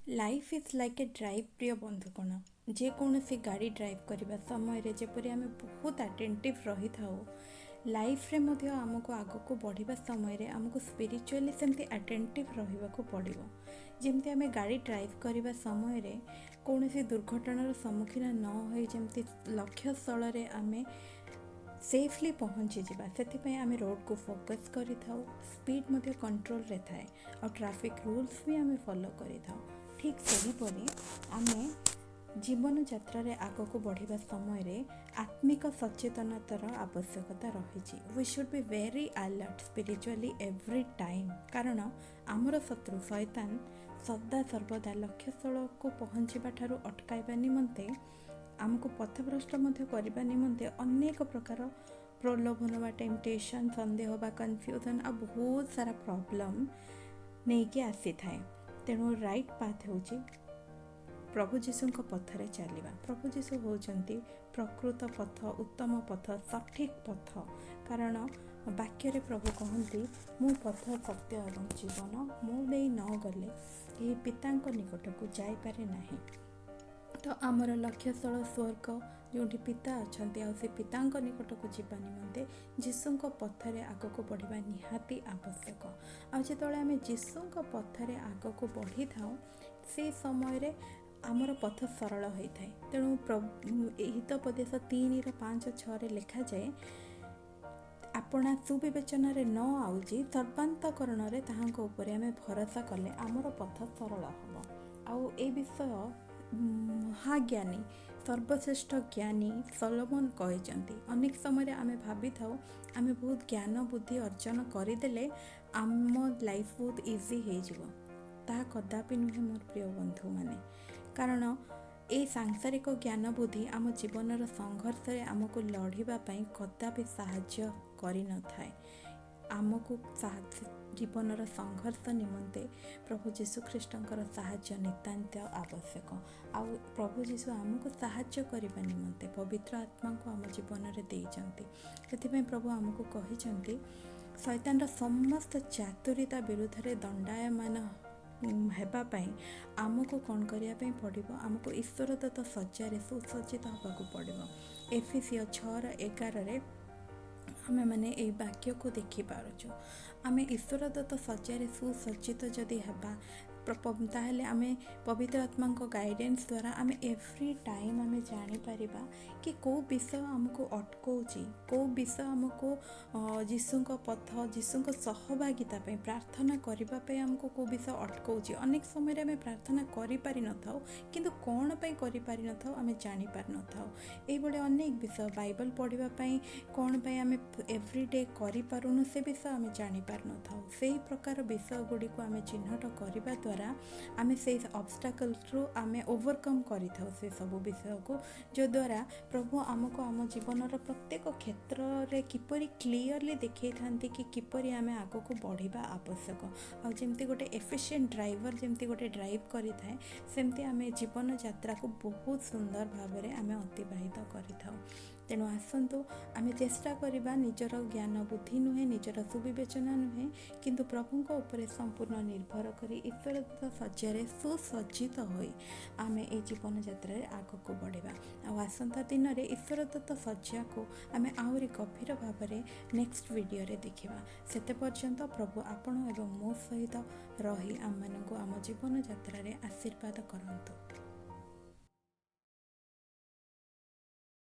Life is like a drive. ପ୍ରିୟ ବନ୍ଧୁଗଣ, ଯେକୌଣସି ଗାଡ଼ି ଡ୍ରାଇଭ୍ କରିବା ସମୟରେ ଯେପରି ଆମେ ବହୁତ ଆଟେଣ୍ଟିଭ୍ ରହିଥାଉ, ଲାଇଫ୍ରେ ମଧ୍ୟ ଆମକୁ ଆଗକୁ ବଢ଼ିବା ସମୟରେ ଆମକୁ ସ୍ପିରିଚୁଆଲି ସେମିତି ଆଟେଣ୍ଟିଭ୍ ରହିବାକୁ ପଡ଼ିବ। ଯେମିତି ଆମେ ଗାଡ଼ି ଡ୍ରାଇଭ୍ କରିବା ସମୟରେ କୌଣସି ଦୁର୍ଘଟଣାର ସମ୍ମୁଖୀନ ନ ହୋଇ ଯେମିତି ଲକ୍ଷ୍ୟସ୍ଥଳରେ ଆମେ ସେଫ୍ଲି ପହଞ୍ଚିଯିବା, ସେଥିପାଇଁ ଆମେ ରୋଡ଼କୁ ଫୋକସ୍ କରିଥାଉ, ସ୍ପିଡ଼ ମଧ୍ୟ କଣ୍ଟ୍ରୋଲରେ ଥାଏ ଆଉ ଟ୍ରାଫିକ୍ ରୁଲ୍ସ ବି ଆମେ ଫଲୋ କରିଥାଉ। ଠିକ୍ ସେହିପରି ଆମେ ଜୀବନଯାତ୍ରାରେ ଆଗକୁ ବଢ଼ିବା ସମୟରେ ଆତ୍ମିକ ସଚେତନତାର ଆବଶ୍ୟକତା ରହିଛି। We should be very alert spiritually every time, କାରଣ ଆମର ଶତ୍ରୁ ଶୈତାନ ସଦା ସର୍ବଦା ଲକ୍ଷ୍ୟସ୍ଥଳକୁ ପହଞ୍ଚିବା ଠାରୁ ଅଟକାଇବା ନିମନ୍ତେ, ଆମକୁ ପଥଭ୍ରଷ୍ଟ ମଧ୍ୟ କରିବା ନିମନ୍ତେ ଅନେକ ପ୍ରକାର ପ୍ରଲୋଭନ ବା ଟେମ୍ପଟେସନ୍, ସନ୍ଦେହ ବା କନଫ୍ୟୁଜନ୍ ଆଉ ବହୁତ ସାରା ପ୍ରୋବ୍ଲେମ୍ ନେଇକି ଆସିଥାଏ। ତେଣୁ ରାଇଟ୍ ପାଥ୍ ହେଉଛି ପ୍ରଭୁ ଯୀଶୁଙ୍କ ପଥରେ ଚାଲିବା। ପ୍ରଭୁ ଯୀଶୁ ହେଉଛନ୍ତି ପ୍ରକୃତ ପଥ, ଉତ୍ତମ ପଥ, ସଠିକ୍ ପଥ, କାରଣ ବାକ୍ୟରେ ପ୍ରଭୁ କହନ୍ତି, "ମୁଁ ପଥ, ସତ୍ୟ ଏବଂ ଜୀବନ। ମୋ ଦେଇ ନ ଗଲେ କେହି ପିତାଙ୍କ ନିକଟକୁ ଯାଇପାରେ ନାହିଁ।" ତ ଆମର ଲକ୍ଷ୍ୟସ୍ଥଳ ସ୍ୱର୍ଗ, ଯେଉଁଠି ପିତା ଅଛନ୍ତି। ଆଉ ସେ ପିତାଙ୍କ ନିକଟକୁ ଯିବା ନିମନ୍ତେ ଯୀଶୁଙ୍କ ପଥରେ ଆଗକୁ ବଢ଼ିବା ନିହାତି ଆବଶ୍ୟକ। ଆଉ ଯେତେବେଳେ ଆମେ ଯୀଶୁଙ୍କ ପଥରେ ଆଗକୁ ବଢ଼ିଥାଉ, ସେ ସମୟରେ ଆମର ପଥ ସରଳ ହୋଇଥାଏ। ତେଣୁ ହିତୋପଦେଶ 3ର 5-6ରେ ଲେଖାଯାଏ, "ଆପଣା ସୁବିବେଚନାରେ ନ ଆଉଜି ସର୍ବାନ୍ତକରଣରେ ତାହାଙ୍କ ଉପରେ ଆମେ ଭରସା କଲେ ଆମର ପଥ ସରଳ ହେବ।" ଆଉ ଏ ବିଷୟ ମହାଜ୍ଞାନୀ, ସର୍ବଶ୍ରେଷ୍ଠ ଜ୍ଞାନୀ ସଲୋମନ କହିଛନ୍ତି। ଅନେକ ସମୟରେ ଆମେ ଭାବିଥାଉ, ଆମେ ବହୁତ ଜ୍ଞାନ ବୁଦ୍ଧି ଅର୍ଜନ କରିଦେଲେ ଆମ ଲାଇଫ୍ ବହୁତ ଇଜି ହେଇଯିବ। ତାହା କଦାପି ନୁହେଁ, ମୋର ପ୍ରିୟ ବନ୍ଧୁମାନେ, କାରଣ ଏଇ ସାଂସାରିକ ଜ୍ଞାନ ବୁଦ୍ଧି ଆମ ଜୀବନର ସଂଘର୍ଷରେ ଆମକୁ ଲଢ଼ିବା ପାଇଁ କଦାପି ସାହାଯ୍ୟ କରିନଥାଏ। ଆମକୁ ଜୀବନର ସଂଘର୍ଷ ନିମନ୍ତେ ପ୍ରଭୁ ଯୀଶୁଖ୍ରୀଷ୍ଟଙ୍କର ସାହାଯ୍ୟ ନିତାନ୍ତ ଆବଶ୍ୟକ। ଆଉ ପ୍ରଭୁ ଯୀଶୁ ଆମକୁ ସାହାଯ୍ୟ କରିବା ନିମନ୍ତେ ପବିତ୍ର ଆତ୍ମାଙ୍କୁ ଆମ ଜୀବନରେ ଦେଇଛନ୍ତି। ସେଥିପାଇଁ ପ୍ରଭୁ ଆମକୁ କହିଛନ୍ତି, ଶୈତାନର ସମସ୍ତ ଚାତୁରିତା ବିରୁଦ୍ଧରେ ଦଣ୍ଡାୟମାନ ହେବା ପାଇଁ ଆମକୁ କ'ଣ କରିବା ପାଇଁ ପଡ଼ିବ? ଆମକୁ ଈଶ୍ୱରଦତ୍ତ ଶଯ୍ୟାରେ ସୁସଜ୍ଜିତ ହେବାକୁ ପଡ଼ିବ। ଏଫିସୀୟ 6ର 11ରେ ଆମେମାନେ ଏଇ ବାକ୍ୟକୁ ଦେଖିପାରୁଛୁ। ଆମେ ଈଶ୍ୱରଦତ୍ତ ଶଯ୍ୟାରେ ସୁସଜ୍ଜିତ ଯଦି ହେବା, ତାହେଲେ ଆମେ ପବିତ୍ର ଆତ୍ମାଙ୍କ ଗାଇଡେନ୍ସ ଦ୍ୱାରା ଆମେ ଏଭ୍ରି ଟାଇମ୍ ଆମେ ଜାଣିପାରିବା କି କେଉଁ ବିଷୟ ଆମକୁ ଅଟକଉଛି, କେଉଁ ବିଷୟ ଆମକୁ ଯୀଶୁଙ୍କ ପଥ, ଯୀଶୁଙ୍କ ସହଭାଗିତା ପାଇଁ, ପ୍ରାର୍ଥନା କରିବା ପାଇଁ ଆମକୁ କେଉଁ ବିଷୟ ଅଟକଉଛି। ଅନେକ ସମୟରେ ଆମେ ପ୍ରାର୍ଥନା କରିପାରିନଥାଉ, କିନ୍ତୁ କ'ଣ ପାଇଁ କରିପାରିନଥାଉ ଆମେ ଜାଣିପାରିନଥାଉ। ଏଇଭଳି ଅନେକ ବିଷୟ, ବାଇବଲ ପଢ଼ିବା ପାଇଁ କ'ଣ ପାଇଁ ଆମେ ଏଭ୍ରିଡେ କରିପାରୁନୁ, ସେ ବିଷୟ ଆମେ ଜାଣିପାରିନଥାଉ। ସେଇ ପ୍ରକାର ବିଷୟ ଗୁଡ଼ିକୁ ଆମେ ଚିହ୍ନଟ କରିବା ଦ୍ୱାରା ଆମେ ସେଇ ଅବଷ୍ଟାକଲ୍ସରୁ ଆମେ ଓଭରକମ୍ କରିଥାଉ ସେ ସବୁ ବିଷୟକୁ, ଯଦ୍ୱାରା ପ୍ରଭୁ ଆମକୁ ଆମ ଜୀବନର ପ୍ରତ୍ୟେକ କ୍ଷେତ୍ରରେ କିପରି କ୍ଲିଅରଲି ଦେଖେଇଥାନ୍ତି କି କିପରି ଆମେ ଆଗକୁ ବଢ଼ିବା ଆବଶ୍ୟକ। ଆଉ ଯେମିତି ଗୋଟେ ଏଫିସିଏଣ୍ଟ ଡ୍ରାଇଭର ଯେମିତି ଗୋଟେ ଡ୍ରାଇଭ୍ କରିଥାଏ, ସେମିତି ଆମେ ଜୀବନ ଯାତ୍ରାକୁ ବହୁତ ସୁନ୍ଦର ଭାବରେ ଆମେ ଅତିବାହିତ କରିଥାଉ। ତେଣୁ ଆସନ୍ତୁ ଆମେ ଚେଷ୍ଟା କରିବା, ନିଜର ଜ୍ଞାନ ବୁଦ୍ଧି ନୁହେଁ, ନିଜର ସୁବିବେଚନା ନୁହେଁ, କିନ୍ତୁ ପ୍ରଭୁଙ୍କ ଉପରେ ସମ୍ପୂର୍ଣ୍ଣ ନିର୍ଭର କରି ଈଶ୍ୱର ଶଯ୍ୟାରେ ସୁସଜ୍ଜିତ ହୋଇ ଆମେ ଏଇ ଜୀବନ ଯାତ୍ରାରେ ଆଗକୁ ବଢ଼ିବା। ଆଉ ଆସନ୍ତା ଦିନରେ ଈଶ୍ୱରଦତ୍ତ ଶଯ୍ୟାକୁ ଆମେ ଆହୁରି ଗଭୀର ଭାବରେ ନେକ୍ସଟ ଭିଡ଼ିଓରେ ଦେଖିବା। ସେତେ ପର୍ଯ୍ୟନ୍ତ ପ୍ରଭୁ ଆପଣ ଏବଂ ମୋ ସହିତ ରହି ଆମମାନଙ୍କୁ ଆମ ଜୀବନ ଯାତ୍ରାରେ ଆଶୀର୍ବାଦ କରନ୍ତୁ।